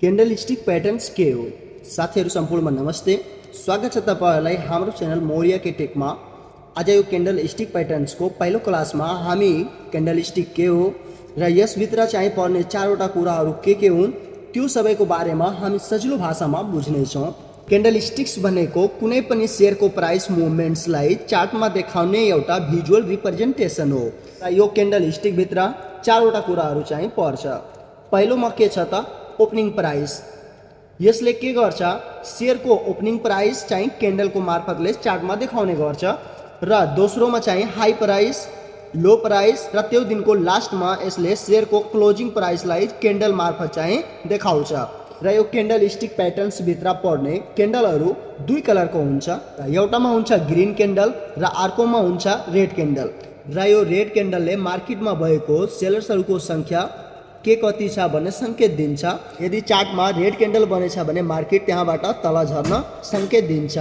Candle stick patterns के हो साथीहरू सम्पूर्णमा नमस्ते। स्वागत छ तपाईहरुलाई हाम्रो च्यानल मौर्य के टेकमा। आज यो कैंडल स्टिक पैटर्न्सको पहिलो क्लासमा हामी कैंडल स्टिक के हो र यसभित्र चाहिँ पर्ने चारवटा कुराहरू के हुन् त्यो सबैको बारेमा हामी सजिलो भाषामा बुझ्नेछौँ। कैंडल स्टिक्स भनेको कुनै पनि शेयरको प्राइस मुभमेन्ट्सलाई चार्टमा देखाउने एउटा भिजुअल रिप्रेजेन्टेसन हो र यो कैंडल स्टिक भित्र चारवटा कुराहरू चाहिँ पर्छ। पहिलोमा के छ त ओपनिङ प्राइस। यसले के गर्छ शेयरको ओपनिङ प्राइस चाहिँ क्यान्डलको मार्फतले चार्टमा देखाउने गर्छ र दोस्रोमा चाहिँ हाई प्राइस, लो प्राइस र त्यो दिनको लास्टमा यसले शेयरको क्लोजिङ प्राइसलाई क्यान्डल मार्फत चाहिँ देखाउँछ। र यो कैंडल स्टिक पैटर्न्स भित्र पर्ने क्यान्डलहरू दुई कलरको हुन्छ। एउटामा हुन्छ ग्रीन क्यान्डल र अर्कोमा हुन्छ रेड क्यान्डल। र यो रेड क्यान्डलले मार्केटमा भएको सेलर्सहरूको संख्या के कति छ भन्ने संकेत दिन्छ। यदि चार्टमा रेड क्यान्डल बनेछ भने मार्केट त्यहाँबाट तल झर्न संकेत दिन्छ।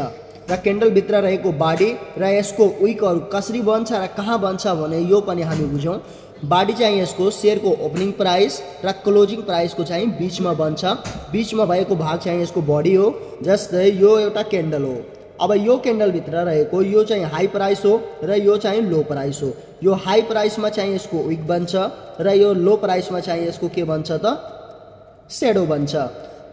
र क्यान्डल भित्र रहेको बॉडी र यसको विकहरू कसरी बन्छ र कहाँ बन्छ भने यो पनि हामी बुझौँ। बॉडी चाहिँ यसको शेयरको ओपनिङ प्राइस र क्लोजिङ प्राइसको चाहिँ बीचमा बन्छ। बीचमा भएको भाग चाहिँ यसको बॉडी हो। जस्तै यो एउटा क्यान्डल हो। अब यो क्यान्डल भित्र रहेको यो चाहिँ हाई प्राइस हो र यो चाहिँ लो प्राइस हो। यो हाई प्राइसमा चाहिँ यसको विक बन्छ र यो लो प्राइसमा चाहिँ यसको के बन्छ त शेडो बन्छ।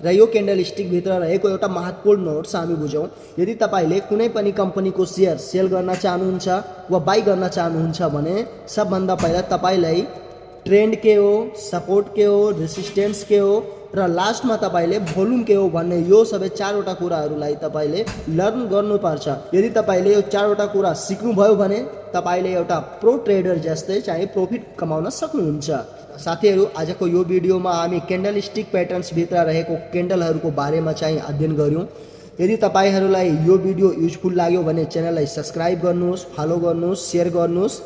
र यो कैंडल स्टिक भित्र रहेको एउटा महत्त्वपूर्ण नोट्स हामी बुझौँ। यदि तपाईले कुनै पनि कम्पनीको शेयर सेल गर्न चाहनुहुन्छ वा बाई गर्न चाहनुहुन्छ भने सबभन्दा पहिला तपाईलाई ट्रेन्ड के हो, सपोर्ट के हो, रेसिस्टेन्स के हो र लास्टमा तपाईले भोल्युम के हो भन्ने यो सबै चारवटा कुराहरूलाई तपाईले लर्न गर्नुपर्छ। यदि तपाईले यो चारवटा कुरा सिक्नुभयो भने तपाईले एउटा प्रो ट्रेडर जस्तै चाहिँ प्रॉफिट कमाउन सक्नुहुन्छ। साथीहरू, आजको यो भिडियोमा हामी कैंडल स्टिक पैटर्न्स भित्र रहेको क्यान्डलहरूको बारेमा चाहिँ अध्ययन गर्यौं। यदि तपाईहरूलाई यो भिडियो युजफुल लाग्यो भने च्यानललाई सब्स्क्राइब गर्नुहोस्, फलो गर्नुहोस्, शेयर गर्नुहोस्।